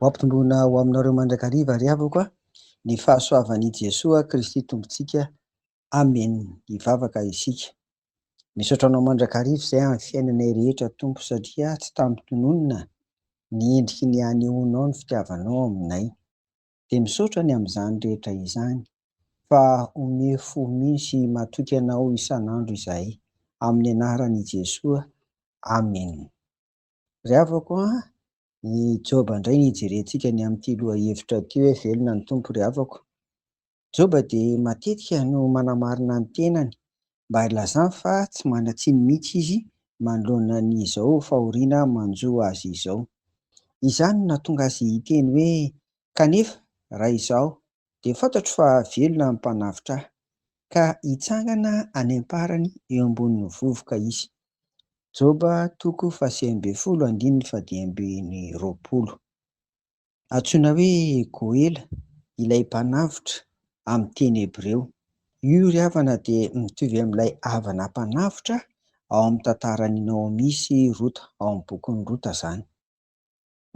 Ho ampitomboina ho aminareo mandrakariva ry havako a, ny fahasoavan'i Jesoa Kristy Tompontsika. Amen. Hivavaka isika. Misaotra anao mandrakariva izay amin'ny fiainanay rehetra Tompo satria tsy tamim-tononina ny endriky ny hanehoanao ny fitiavanao aminay. Dia misaotra ny amin'izany rehetra izany fa omeo fo mino sy matoky anao isan'andro izahay. Amin'ny anaran'i Jesoa. Amen. Ry havako a, i Joba indray no hijerentsika ny amin'ity lohahevitra ity hoe velona ny Tompo ry havako. Joba dia matetika no manamarina ny tenany mba hilazany fa tsy manan-tsiny mihitsy izy manoloana ny izao fahoriana manjo azy izao. Izany no nahatonga azy hiteny hoe, Kanefa, raha izaho, dia fantatro fa velona ny Mpanavotra ahy, ka hitsangana any am-parany eo ambonin'ny vovoka izy. Joba toko faha-19 andininy faha-25. Antsoina hoe Goela ilay mpanavotra amin'ny teny hebreo. Io ry havana dia mitovy amin'ilay havana mpanavotra ao amin'ny tantaran'i Naomy sy Rota, ao amin'ny bokin'i Rota izany.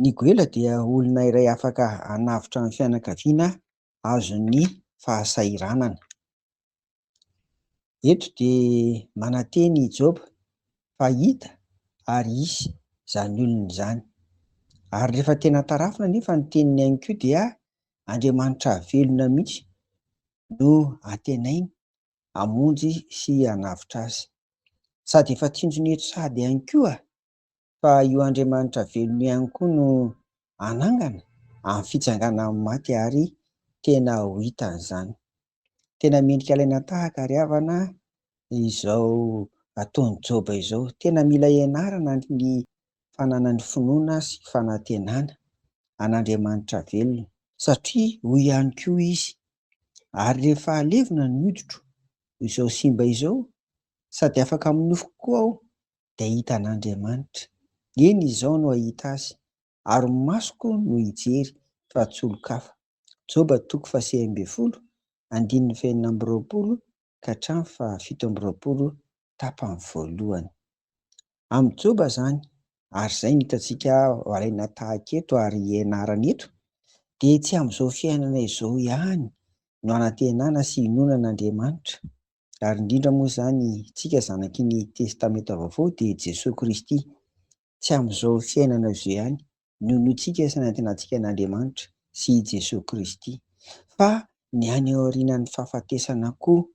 Ny Goela dia olona iray afaka hanavotra ny fianakaviana azon'ny fahasahiranana. Eto dia manantena i Joba fa hita ary hisy izany olona izany. Ary rehefa tena tarafina anefa ny teniny ihany koa dia Andriamanitra velona mihitsy no antenainy hamonjy sy hanavotra azy. Sady efa tsinjony eto sahady ihany koa fa io Andriamanitra velona io ihany koa no hanangana amin'ny fitsanganan'ny maty ary tena ho hitany izany. Tena mendrika alaina tahaka ry havana izao ataon'i Joba izao. Tena mila ianarana ny fananany finoana sy fanantenana an'Andriamanitra velona satria hoy ihany koa izy, ary rehefa halevina ny hoditro izao simba izao sady afaka amin'ny nofoko koa aho dia hahita an'Andriamanitra. Eny, izaho no hahita Azy, ary ny masoko no hijery, fa tsy olon-kafa. Joba toko faha-19, andininy faha-26 ka hatramin'ny faha-27 tapany voalohany. Amin'i Joba izany, ary izay no hitantsika alaina tahaka eto ary ianarana eto, dia tsy amin'izao fiainana izao ihany no anantenana sy inoana an'Andriamanitra, ary indrindra moa izany tsika zanaky ny Testamenta Vaovao dia Jesoa Kristy. Tsy amin'izao fiainana izao ihany no inoantsika sy anantenantsika an'Andriamanitra sy i Jesoa Kristy, fa ny any aorianan'ny fahafatesana koa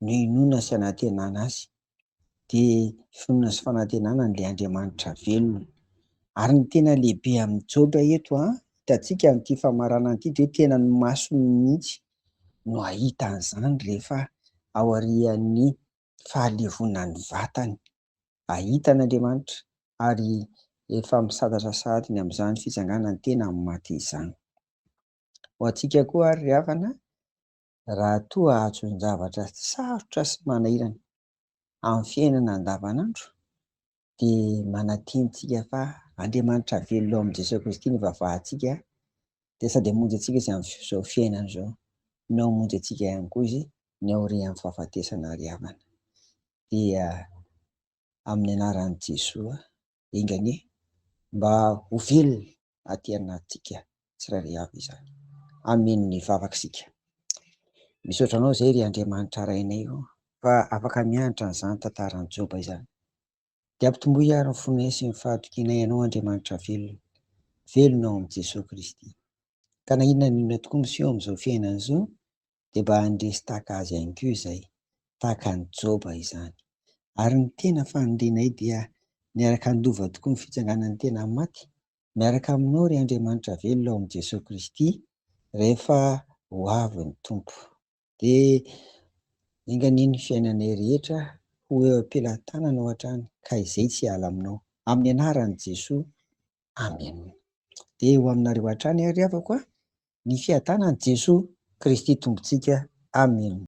no inoana sy anantenana Azy, dia finoana sy fanantenana an'ilay Andriamanitra velona. Ary ny tena lehibe amin'i Joba eto, hitantsika amin'ity famaranana ity, dia hoe tena ny masony mihitsy no hahita an'izany rehefa aorian'ny fahalevonan'ny vatany. Hahita an'Andriamanitra ary efa misantatra sahady ny amin'izany fitsanganan'ny tena amin'ny maty izany. Ho antsika koa ary ry havana, raha toa azon-javatra sarotra sy manahirana amin'ny fiainana andavanandro, dia manantena isika fa Andriamanitra velona ao amin'i Jesoa Kristy no ivavahantsika, dia sady hamonjy antsika Izy amin'izao fiainana izao, no hamonjy antsika ihany koa Izy ny aorian'ny fahafatesana ry havana. Dia amin'ny anaran'i Jesoa, enga anie mba ho velona aty anatintsika tsirairay avy izany. Amen ny vavaka isika. Misaotra anao izay ry Andriamanitra Rainay o, fa afaka mianatra an'izany tantaran'i Joba izany. Dia ampitomboy ary ny fonay sy ny fahatokianay Anao Andriamanitra velona, velona ao amin'i Jesoa Kristy. Ka na inona na inona tokoa miseho amin'izao fiainana izao, dia mba handresy tahaka azy ihany koa izay, tahaka an'i Joba izany. Ary ny tena fanirianay dia niaraka handova tokoa ny fitsanganan'ny tena maty, miaraka aminao ry Andriamanitra velona ao amin'i Jesoa Kristy, rehefa ho avy ny Tompo. Dia enga anie ny fiainanay rehetra ho eo am-pelatananao hatrany ka izay tsy hiala aminao. Amin'ny anaran'i Jesoa, Amen. Dia ho aminareo hatrany ary havako a, ny fiadanan'i Jesoa Kristy Tompontsika. Amen.